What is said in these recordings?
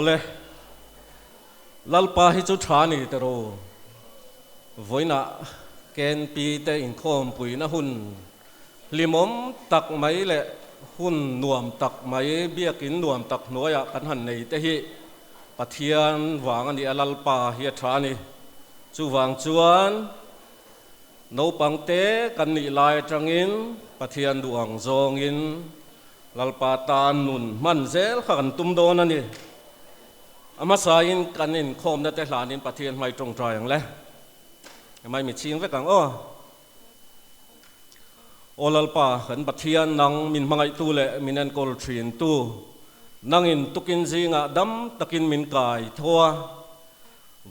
Awle, Lalpa hi chu tha ni te ru. Vawiinah KNP te inkhawmpuina hun hlimawm tak mai leh hun nuam tak mai, biakin nuam tak hnuaiah kan han nei te hi Pathian vang a ni a, Lalpa hi a tha a ni. Chuvang chuan naupang te kan nih lai atangin Pathian duh ang zawngin Lalpa tan nun hman zel kha kan tum dawn a ni. A hmasain kan inkhawmna te hlanin Pathian hmai tawngtai ang le. Hmai mi ching vek ang aw. Aw Lalpa, kan Pathian nang min hmangaihtu leh min enkawl thintu, nangin tukin zingah dam takin min kai tho a.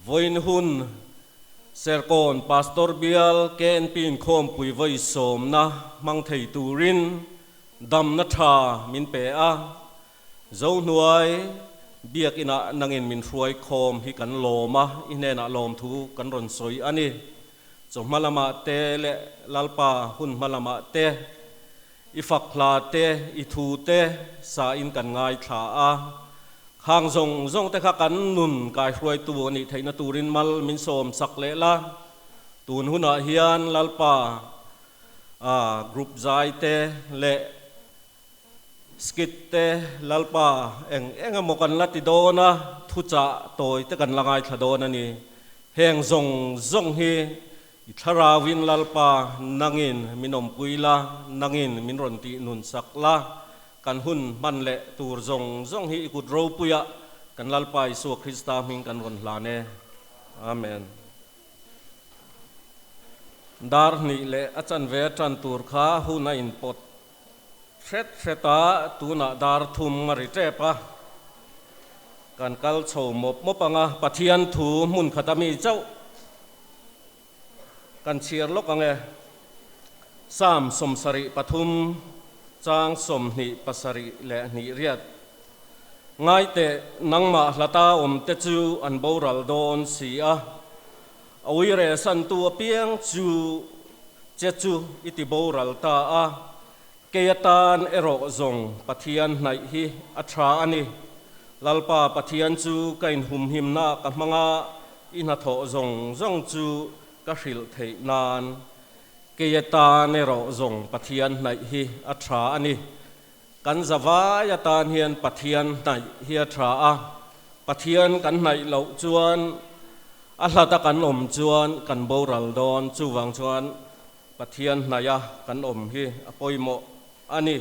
Vawiin hun Serkawn Pastor Bial KNP inkhawmpui vawi sawmna hmang thei turin Damna tha min pe a, Zohnuai biakinah nangin min hruai khawm hi kan lawm a, i hnenah lawmthu kan rawn sawi a ni. Chawhma lamah te leh Lalpa hun hma lamah te, i fak hla te, i thu te sa in kan ngaithla a. Khang zawng zawng te kha kan nun kaihruaitu a nih theihna turin mal min sawm sak leh la. Tun hunah hian Lalpa A group zai te leh skit te Lalpa eng eng emaw kan la ti dawn a, thuchah tawi te kan la ngaithla dawn a ni. Heng zawng zawng hi i thlarauin Lalpa nangin min awmpui la, nangin min rawn tih nun sak la, kan hun hman leh tur zawng zawng hi i kut ropuiah kan Lalpa Isua Krista hming kan rawn hlan e. Amen. Dar hnih leh a chanve a tan tur kha hun a inpawt hret hret a, tunah dar thum a ri tep a, kan kal chho mawp mawp ang a, Pathian thu hmun khat a mi chauh kan chhiar lawk ang e. Psalm 73 chang 27 leh hnih riat. Ngaiteh, nangmah hlata awmte chu an boral dawn si a, a uire santu apiang chu che chu i ti boral ta a, kei atan erawh zawng Pathian hnaih hi a tha a ni. Lalpa Pathian chu ka inhumhimna ka hmang a, i hnathawh zawng zawng chu ka hrilh theih nan. Kei atan erawh zawng Pathian hnaih hi a tha a ni. Kan zavai atan hian Pathian hnaih hi a tha a, Pathian kan hnaih loh chuan a hlata kan awm chuan kan boral dawn, chuvang chuan Pathian hnaiha kan awm hi a pawimawh a ni.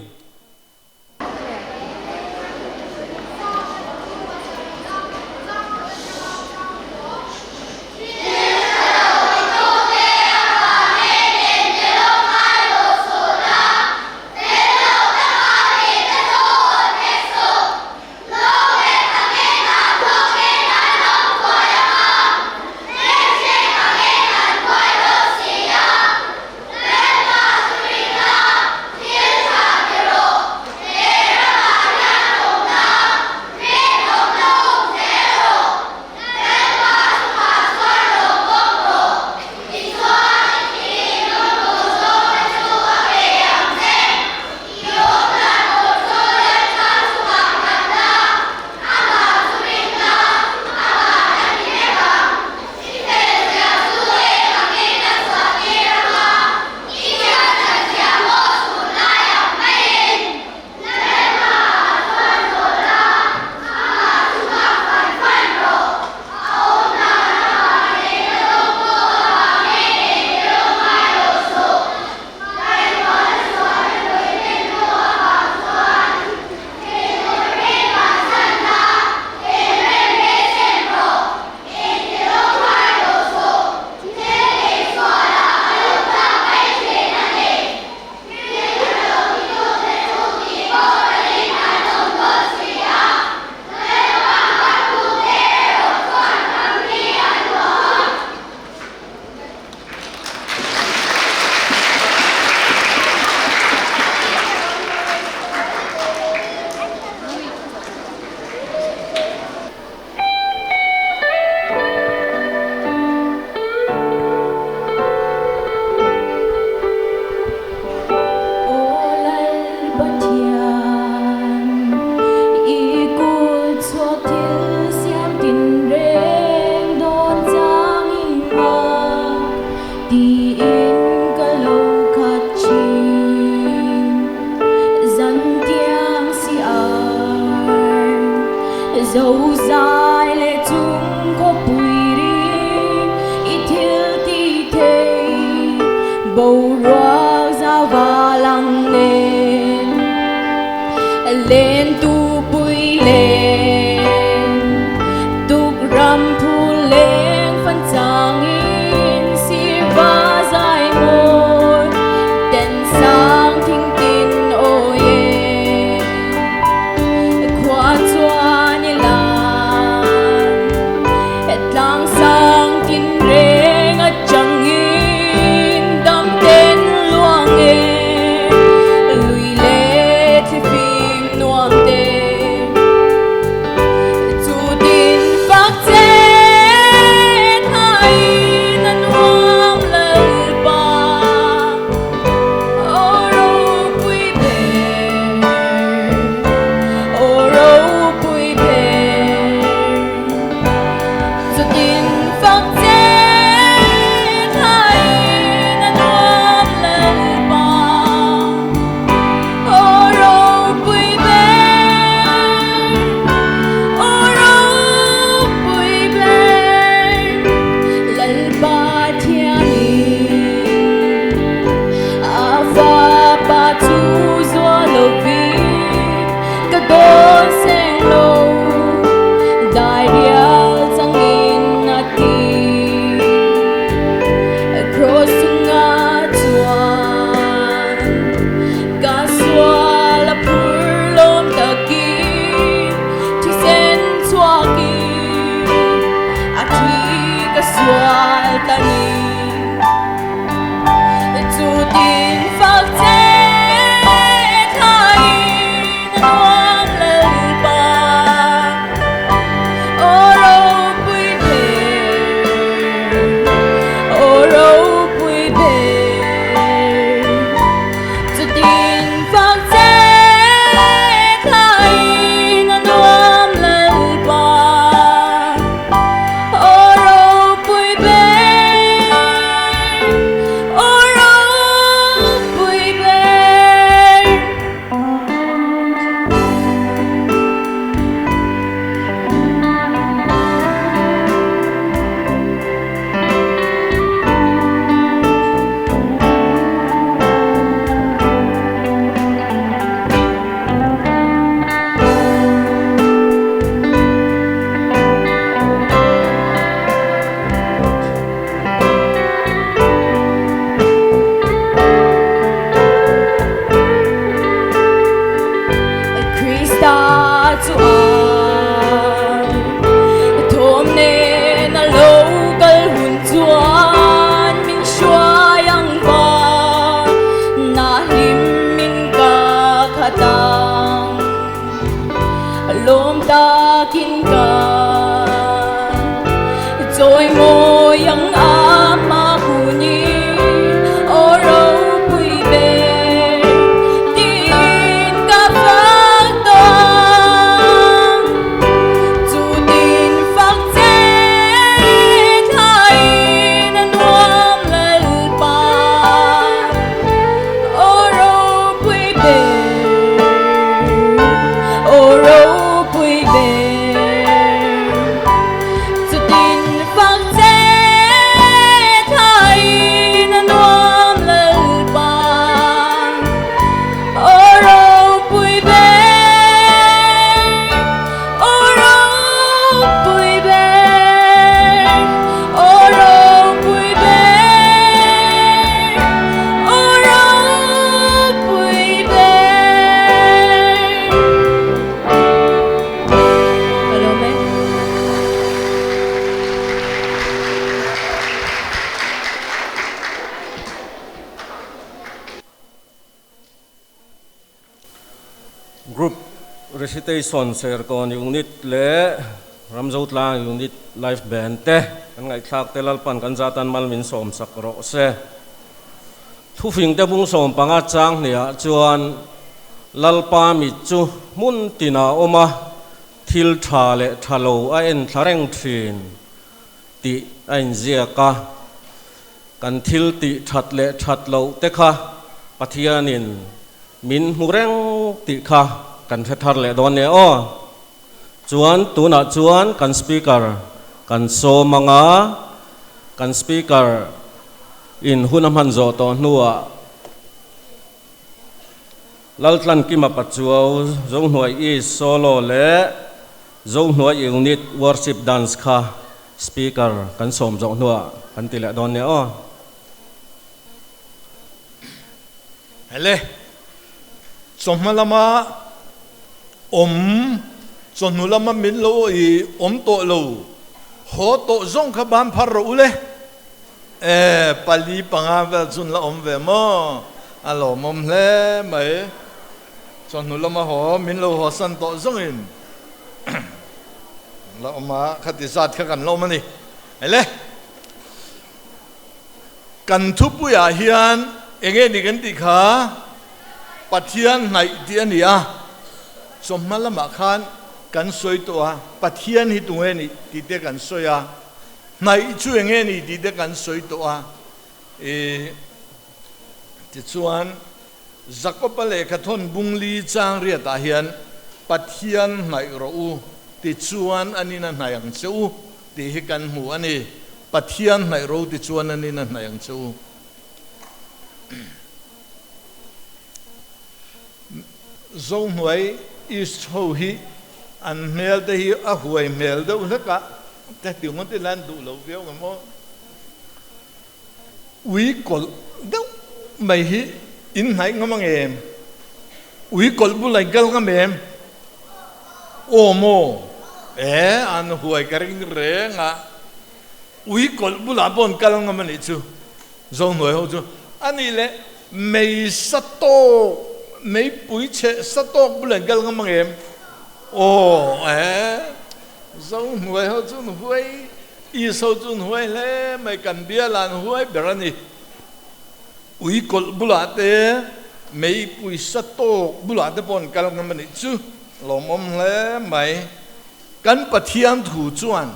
zai leh chung khawpui ring i thil ti thei boruak zauva lang nen len tu pui len tuk ram phu leng fan changin sirva zai mawi ten sang thing tin awi e khua chuan i lan tlang sang tin reng atangin dam ten luang e lui leh thlifim nuam te chu tin fak che thain a nuam Lalpa aw ropui ber aw ropui ber chu tin fak che thain a nuam Lalpa aw ropui ber aw ropui ber Lalpa thianin a fapa chu zual lovin ka dawn seng lo dai rial changin a ti cross chunga chuan ka sual a phur lawm takin thisen chhuakin a thi ka sual ta ni chu tin fak che thain a nuam Lalpa aw ropui ber aw ropui ber chu tin fak che thain a nuam Lalpa aw ropui ber aw ropui ber. Krista chu ang thawm nen a lo kal hun chuan min hruai ang va na hlim min ka khat ang lawm takin ka chawi mawi ang ama kuni aw ropui ber tiin ka fak dawn chu tin fak che thain a nuam Lalpa aw ropui ber aw ropui ber chu tin fak che thain a nuam Lalpa aw ropui ber aw ropui ber aw ropui ber aw ropui ber. Hello man. Group Recitation Serkawn Unit leh Ramzotlang Unit Live Band te kan ngaihthlak te Lalpan kan zatan mal min sawmsak rawh se. Thufing te bung 15 chang hniah chuan Lalpa mit chu hmun tinah awm a, thil tha leh tha lo a en thla reng thin tih a inziak a. Kan thil tih that leh that loh te kha Pathianin min hmu reng tih kha kan hre thar leh dawn nia aw. Chuan tunah chuan kan Speaker kan sawm anga kan Speaker in hun a hman zawh tawh hnuah Laltlankima Pachuau, Zohnuai East Solo leh Zohnuai Unit Worship Dance kha Speaker kan sawm zawh hnuah kan ti leh dawn nia aw. Hele, chawhma lama awm, chawhnu lama min lo i awm tawh lo, haw tawh zawng kha ban phar rawh u le. E, pali panga vel chun la awm ve maw? A lawmawm hle mai. Chawhnu lama haw min lo haw san tawh zawngin la awm a, khati zat kha kan la awm a ni. Ele, kan thupuiah hian eng nge ni kan tih kha Pathian hnaih tih a ni a, chawhma lamah khan kan sawi tawh a, Pathian hi tunge nih tih te kan sawi a. Hnaih chu eng nge ni tih te kan sawi tawh a, i tichuan Jakob-a lehkha thawn bungli chang riatah hian Pathian hnaih rawh u tichuan an in a hnaih ang che u tih hi kan hmu a ni. Pathian hnaih rawh u tichuan an in a hnaih ang che u. Zohnuai East ho hi an hmel te hi a huai hmel deuh hlek a, te ti ngawt ila an duh lo viau ang maw? Ui kawlh deuh mai hi in hnaih ngam ang em? Ui kawlh bulah in kal ngam em? Aw maw? E, an huai ka ring reng a, ui kawlh bulah pawh an kal ngam a nih chu. Zohnuai ho chu a nih leh mei sa tawk, meipui chhe sa tawk bulah in kal ngam ang em? Aw e, Zohnuai ho chu an huai, East ho chu an huai hle mai, kan bialah an huai ber a ni. Ui kawlh bulah te, meipui sa tawk bulah te pawh an kal ngam a nih chu, lawmawm hle mai. Kan Pathian thu chuan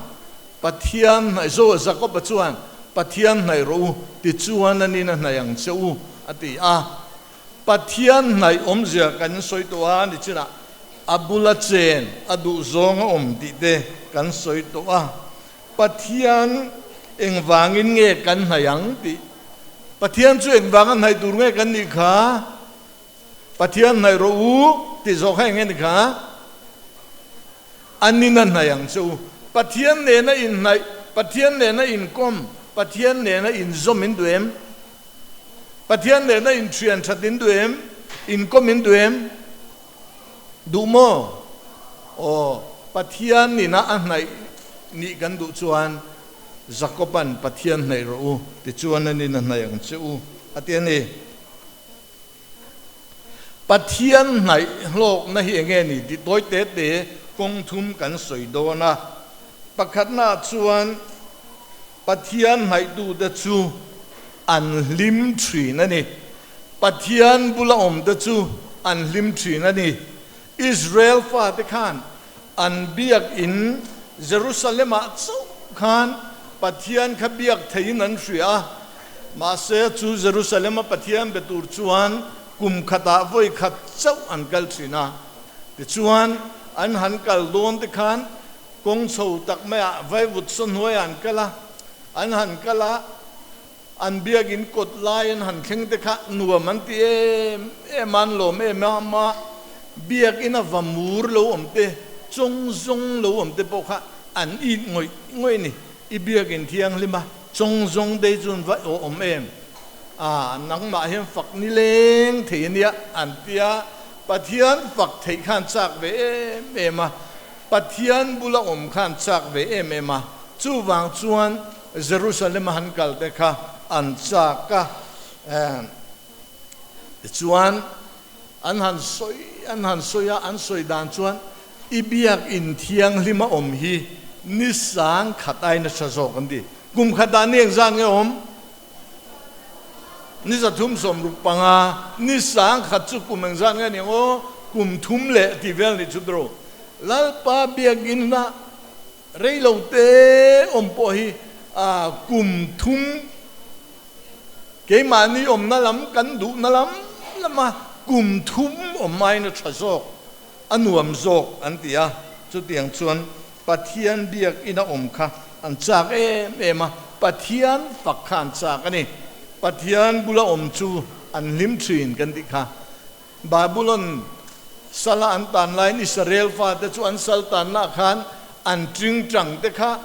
Pathian hnaih zo Jakob-a chuan, Pathian hnaih rawh u, tichuan a nin a hnaih ang che u, a ti a. Pathian hnaih awmzia kan sawi tawh a, nichinah a bula chen a duh zawng a awm tih te kan sawi tawh a. Pathian engvangin nge kan hnaih ang tih? Pathian chu engvanga hnaih tur nge kan nih kha? Pathian hnaih rawh u tih zawh kha eng nge ni kha? A nin a hnaih ang che u. Pathian nena inhnaih, Pathian nena inkawm, Pathian nena inzawm in duh em? Pathian nena inthian that in duh em? Inkawm in duh em? Duh maw? Aw, Pathian nina a hnaih nih kan duh chuan Jakob-a'n Pathian hnaih rawh u tichuan a nin a hnaih ang che u a ti a ni. Pathian hnaih hlawkna hi enge ni tih tawi te te kawng thum kan sawi dawn a. Pakhatnaah chuan Pathian hnaihtute chu an hlim thin a ni. Pathian bula awmte chu an hlim thin a ni. Israel fate khan an biakin Jerusalem-ah chauh khan Pathian kha biak theiin an hria a. Mahse, chu Jerusalem-a Pathian be tur chuan kum khatah vawi khat chauh an kal thin a. Tichuan, an han kal dawn te khan kawng chho tak maiah vaivut saw hnuaiah an kal a. An han kal a, an biakin kawt lai an han thleng te kha nuam an ti em em a, an lawm em em a. Biakin a va mur lo awm te, chawng zawng lo awm te pawh kha an it ngawih ngawih a ni. I biakin thianghlim a, chawng zawng te chu an va awm em? A, nangmah hian fak ni leng thei a nia, an ti a. Pathian fak theih khan chak ve em em a, Pathian bula awm khan chak ve em em a. Chuvang chuan Jerusalem a han kal te kha an chak a. Tichuan an han sawi an han sawi a, an sawi dan chuan i biak in thianghlim a awm hi ni sang khat aiin a tha zawk an ti. Kum khat ah ni engzat nge awm? Ni 365, ni sang khat chu kum engzat nge ni ang aw? Kum thum leh tih vel nih chu tawh. Lalpa biak in ah rei lo te awm pawh hi kum thum Keimahni awmna lam kan duhna lam lama kum thum awm aiin a tha zawk, a nuam zawk an ti a. Chutiang chuan Pathian biakina awm kha an chak em em a, Pathian fak kha an chak a ni. Pathian bula awm chu an hlim thin kan tih kha. Babulon sala an tan laiin Israel fate chu an sal tannaah khan an tingtang te kha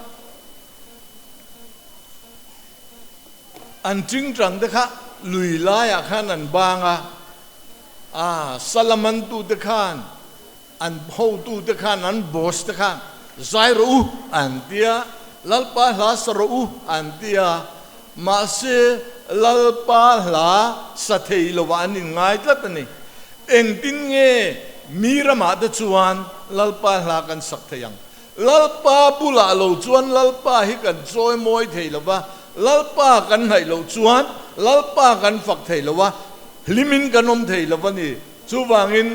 an tingtang te kha lui laiah khan an bang a, a sala mantute khan an hotute khan an boss te khan zai rawh u an ti a, Lalpa hla sa rawh u an ti a, mahse Lalpa hla sa thei lovah an inngai tlat a ni. Engtin nge mi ramah te chuan Lalpa hla kan sak thei ang? Lalpa bulah lo chuan Lalpa hi kan chawi mawi thei lo va, Lalpa kan hnaih loh chuan Lalpa kan fak thei lo va, hlimin kan awm thei lo va ni. Chuvangin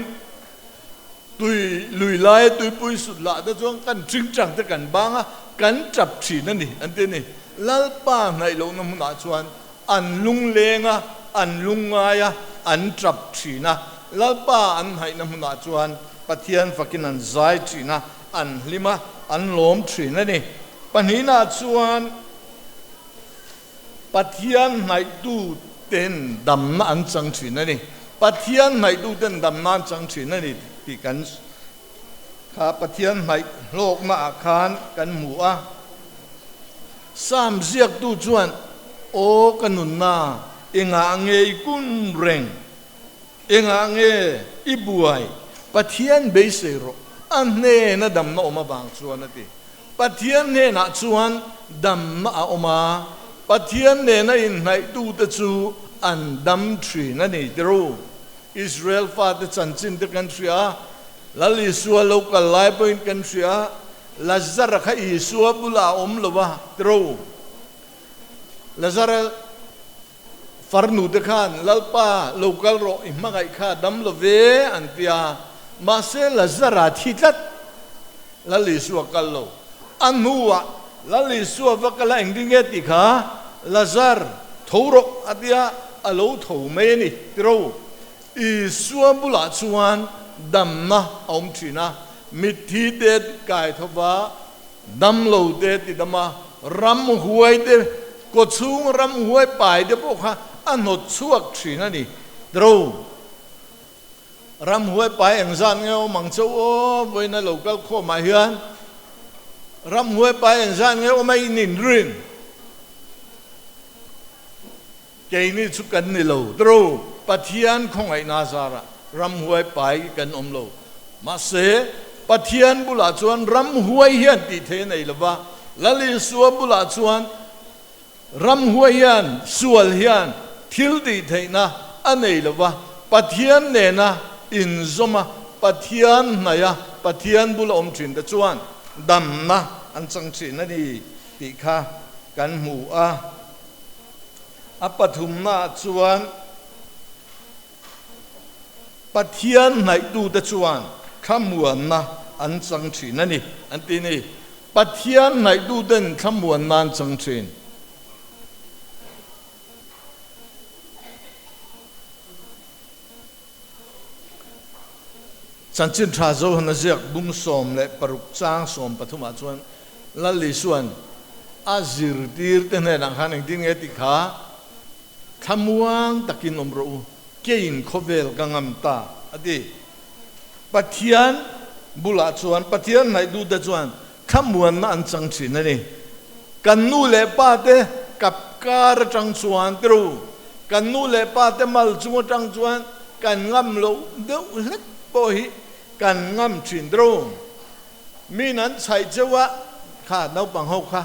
tui lui laia tuipui sut lah te chuan kan tingtang te kan bang a, kan tap thin a ni an ti a ni. Lalpa hnaih lohna hmunah chuan an lungleng a, an lungngai a, an tap thin a. Lalpa an hnaihna hmunah chuan Pathian fakin an zai thin a, an hlim a, an lawm thin a ni. Pahnihnaah chuan Pathian hnaihtu ten damna an chang thin a ni. Pathian hnaihtu ten damna an chang thin a ni tih kan kha Pathian hnaih hlawknaah khan kan hmu a. Psalm ziaktu chuan, Aw ka nunna, engah nge i kun reng? Engah nge i buai? Pathian beisei rawh, a hnena damna awm avang chuan a ti. Pathian hnenah chuan damna a awm a, Pathian nena inhnaihtute chu an dam thin a ni tiru. Israel fate chanchin te kan hria a, Lal Isua lo kal lai pawhin kan hria a, Lazara kha Isua bulah a awm lo a tiru. Lazara. Farnu te khan, Lalpa, lo kal rawh, i hmangaih kha a dam lo ve, an ti a. Mahse, Lazara thi tlat. Lal Isua kal lo. A hnuah, Lal Isua va kal a, engtin nge tih kha? Lazar, tho rawh, a ti a, a lo tho mai a ni, ti ro. Isua bulah chuan damna a awm thin a, mitthi te kai tho va, Dam lo te ti dam a, ramhuai te, kawchhung ramhuai pai te pawh kha a hnawt chhuak thin a ni. Tro, ramhuai pai engzat nge awm ang chauh aw, vawiina lo kal khawmah hian ramhuai pai engzat nge awm a in inrin? Keini chu kan ni lo. Tro, Pathian khawngaihna zarah ramhuai pai kan awm lo. Mahse, Pathian bulah chuan ramhuai hian tih thei a nei lo va, Lal Isua bulah chuan ramhuai hian, sual hian thil tih theihna a nei lo va, Pathian nena inzawm a, Pathian hnaih a, Pathian bula awm thin te chuan damna an chang thin a ni tih kha kan hmu a. A pathumnaah chuan Pathian hnaihtute chuan thlamuanna an chang thin a ni, an ti ni. Pathian hnaihtuten thlamuanna an chang thin. Chanchin Tha Zohana ziak bung 16 chang 13 ah chuan Lal Isua'n a zirtir te hnenah khan engtin nge tih kha thlamuang takin awm rawh u, keiin khawvel ka ngam ta a ti. Pathian bulah chuan Pathian hnaih-tute chuan thlamuanna an chang thin a ni. Kan nu leh pa te kap kar atang chuan tiru, kan nu leh pa te mal chung atang chuan kan ngam loh deuh hlek pawh hi kan ngam thin tiru. Min an chhaih cheu a, kha naupang ho kha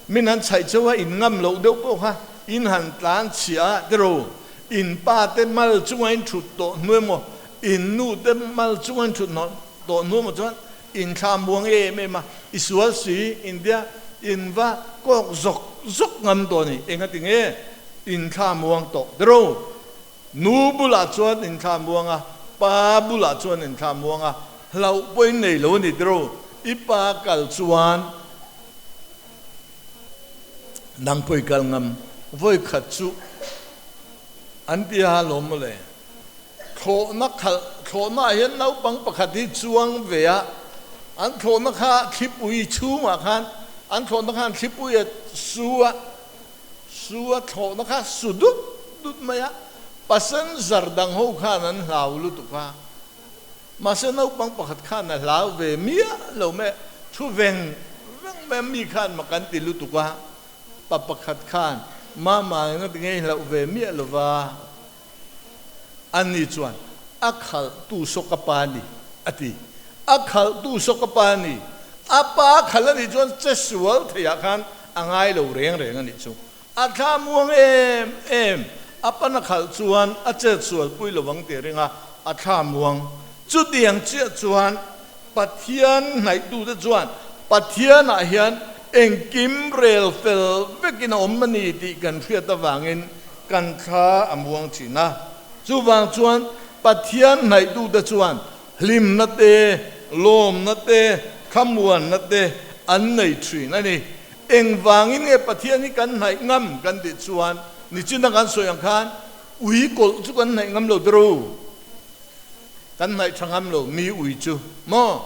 min an chhaih cheu a, in ngam loh deuh pawh kha in han tlan chhiah a tiru, in pa te mal chunga in thut tawh hnu emaw, in nu te mal chunga in thut tawh hnu emaw chuan In thla muang em em a, i sual si India in va kawk zawk zawk ngam tawh a ni. Engati nge in thla muang tawh dero? Nu bulah chuan in thla muang a, pa bulah chuan in thla muang a, hlauh pawh in nei lo a ni dero. I pa kal chuan nang pawh i kal ngam vawi khat chu an ti a lawm mawle. Thlawhna khalh, thlawhnaah hian naupang pakhat hi chuang ve a, An thlawhna kha thlipui chhungah khan an thlawhna khan thlipui a su a, su a thlawhna kha su dut dut mai a, passenger dang ho khan an hlau lutuk a, mahse naupang pakhat khan a hlau ve miah lo mai, thu veng veng mai a, mi khan mak an ti lutuk a, pa pakhat khan mama eng a ti ngei hlauh ve miah lo va. Anni chuan, A khalhtu saw ka pa ni, a ti. A khalhtu saw ka pa ni. A pa khalh a nih chuan che sual theiah khan a ngai lo reng reng a nih chu. A thla muang em em. A pan a khalh chuan a chet sual pui lo vang tih a ring a, a thla muang. Chutiang chiah chuan Pathian hnaihtute chuan Pathianah hian engkim rel fel vekin a awm a ni tih kan hriat avangin kan thla a muang thin a. Chuvang chuan Pathian hnaihtute chuan hlimna te, lawmna te, thlamuanna te an nei thin a ni. Engvangin nge Pathian hi kan hnaih ngam kan tih chuan nichina kan sawi ang khan ui kawlh chu kan hnaih ngam lo tiro. Kan hnaih tha ngam lo mi ui chu maw?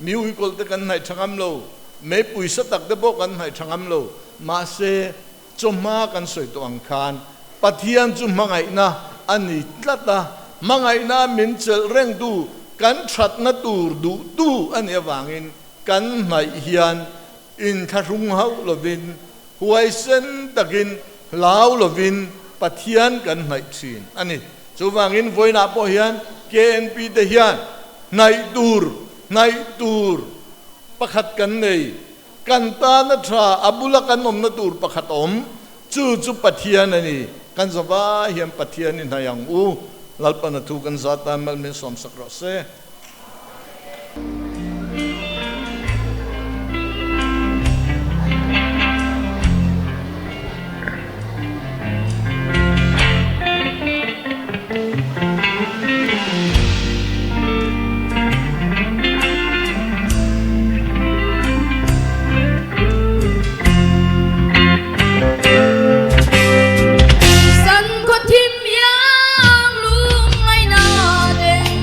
Mi ui kawlh te kan hnaih tha ngam lo, meipui sa tak te pawh kan hnaih tha ngam lo. Mahse, chawhma kan sawi tawh ang khan Pathian chu hmangaihna a ni tlat a, hmangaihna min chelh rengtu, kan thatna tur duhtu a nih avangin kan hnaih hian inthlahrung hauh lovin, huaisen takin hlau lovin Pathian kan hnaih thin a ni. Chuvangin vawiinah pawh hian KNP te hian hnaih tur, hnaih tur pakhat kan nei. Kan tana tha, a bula kan awmna tur pakhat a awm. Chu chu Pathian a ni. Kan zavai hian Pathian i hnaih ang u. Lalpana thu kan za tan mal min sawmsak rawh se. San khaw thim iang lungngaihna den.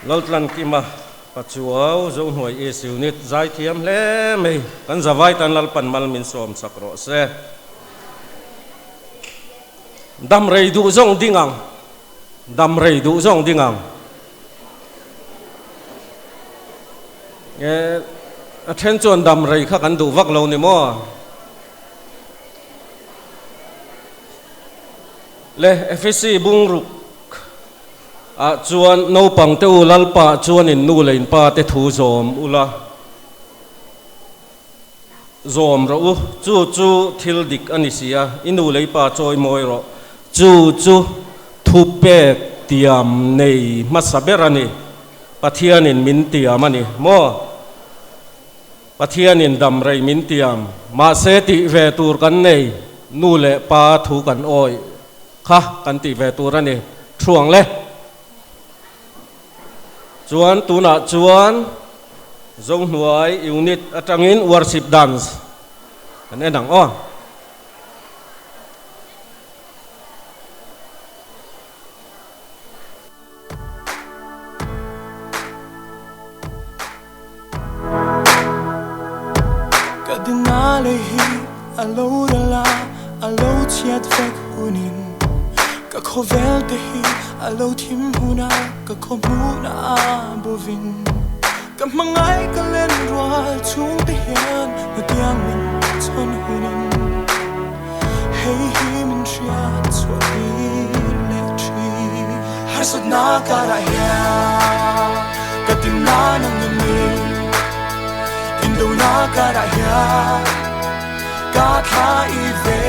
Laltlankima Pachuau Zohnuai East Unit zaithiam hle mai. Kan zavai tan Lalpan mal min sawm sak rawh se. Dam rei duh zawng ding ang. Dam rei duh zawng ding ang. E, a then chuan dam rei kha kan duh vak lo ni maw? Le, Efesi bungruk ah chuan naupang te u Lalpa chuan in nu leh in pa te thu zawm ula zawm rawh u, chu chu thil dik a ni si a, i nu leh i pa chawi mawi rawh, chu chu thu pek tiam nei hmasa ber a ni, Pathianin min tiam a ni maw? Pathianin dam rei min tiam, mahse tih ve tur kan nei, nu leh pa thu kan awih. Kha kan tih ve tur a ni. Thuang le. Chuan tunah chuan Zohnuai unit atangin worship dance kan en ang aw. Ka dina leh hi a lo ral a, a lo chhiat vek hunin Ka khawvel te hi a lo thim hun a, ka khaw hmun a bovin Ka hmangaih ka len rual chhung te hian hetiang min chhawn hunin Hei hi min hriat chhuah tir leh thin. Harsatna karah hian ka timna nang ni mi Indona karah hian ka thla i ve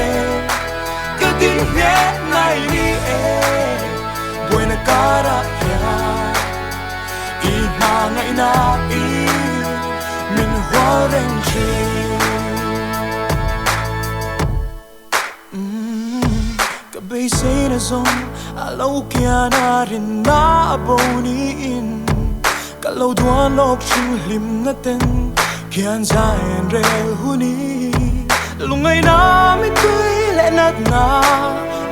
Ka din nghet ngai ni e buaina karah hian I hma ngaihna i min hual reng thin. Ka beiseina zawng a lo kian a rinna a bo niin Ka lo duan lawk thin hlimna ten khian zain rel hun i Lungngaihna mittui leh natna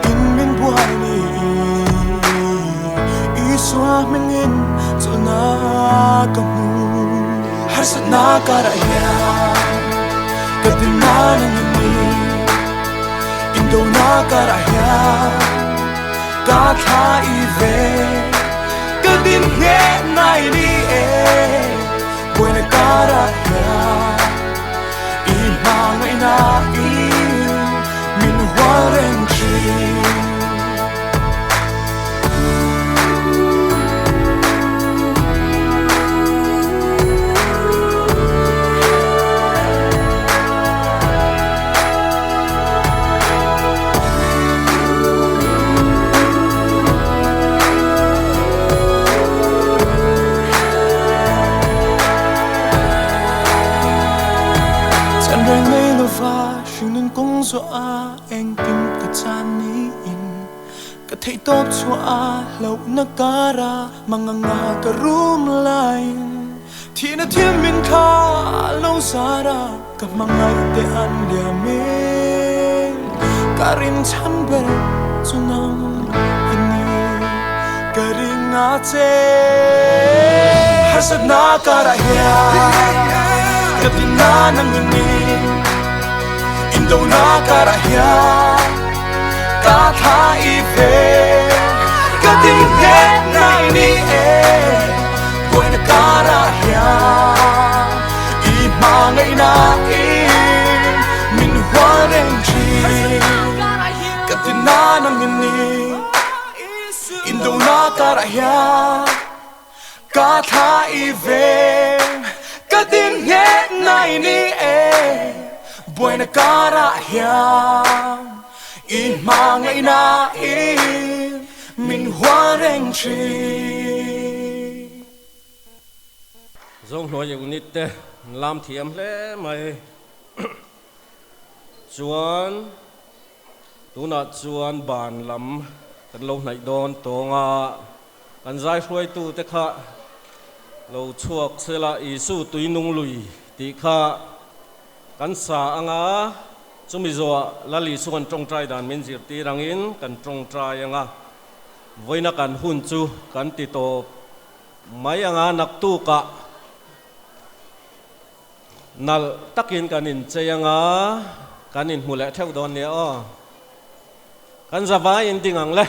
in min buai ni Isua hmingin chawlhna ka hmu. Harsatna karah hian ka dinna nang i ni Indona karah hian ka thla i ve Ka din ngheh ngai ni e buaina karah hian I hmangaihna in min hual reng thin. Chan reng nei lova hringnun kawng zawh a engkim ka chan niin ka theihtawp chhuah a hlauhna kara manganga ka rum laiin thihna thil min kha lo zar a ka hmangaih te an liamin ka rinchhan ber chu nang i ni ka ring a che. Harsatna karah hian ka tinna nang i ni Indona karah hian ka thla i ve Ka tin nghet nai ni e buaina karah hian i hmangaihna in min hual reng thin Ka tinna nang i ni Indona karah hian ka thla i veng Ka din nghet nai ni e buaina karah hian i hmangaihna in min hual reng thin. Zohnuai unit te an lam thiam hle mai. Chuan tunah chuan ban lam kan lo hnaih dawn tawng a, kan zai hruaitu te kha lo chhuak sela Isu tui nung lui tih kha kan sa anga chumi zawhah Lal Isu kan tawngtai dan min zirtir angin kan tawngtai anga vawiina kan hun chu kan ti tawp. Mai anga naktukah nalh takin kan inchei anga kan inhmu leh theuh dawn nia aw. Kan zavai in ding ang le.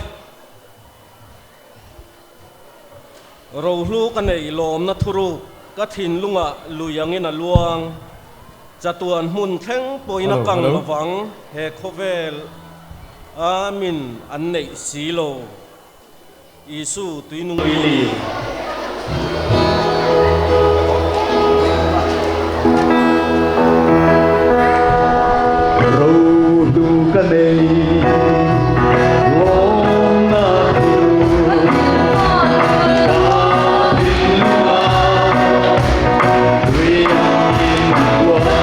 Rohlu ka nei lawmna thuruk ka thinlungah lui angin a luang. Chatuan hmun thleng pawhin a kang lovang he khawvel a min an neih si lo. Isu tuinung i ni. Rohlu ka nei lawmna thu ka thinlungah tui angin luang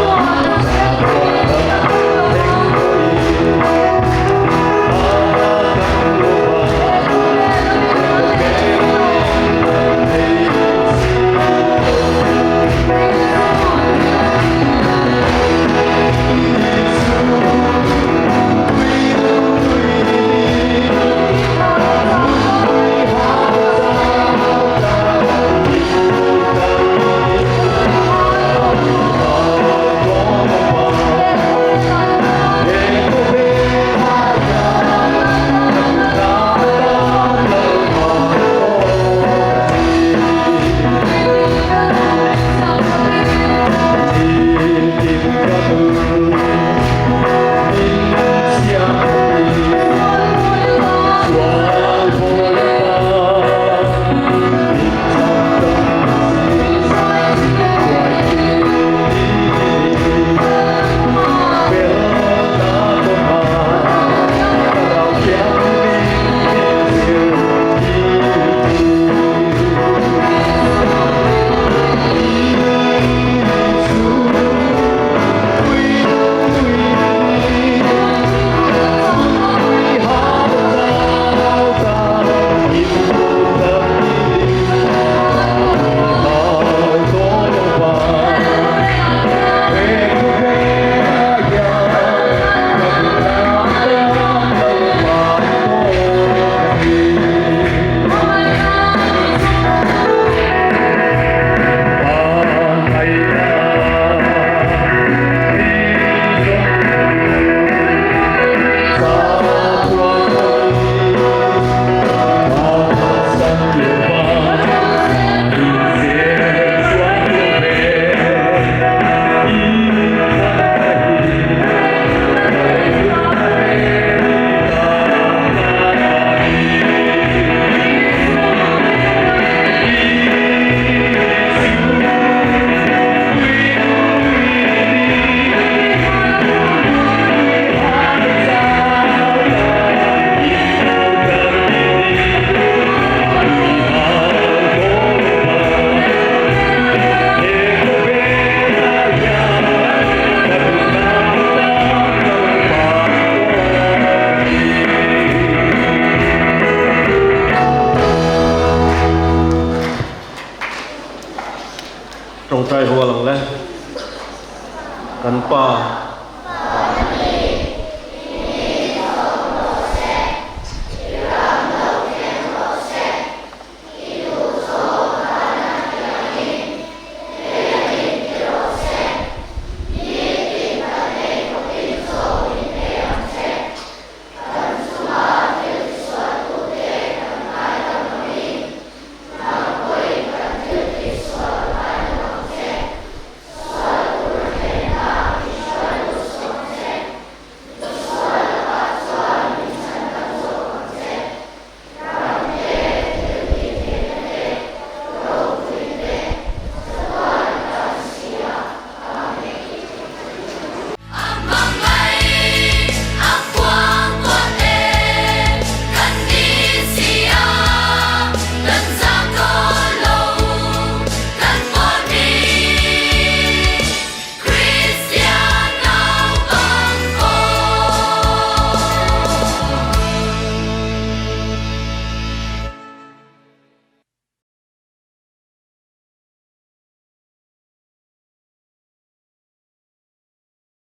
Tawngtai rual ang le. Kan Pa.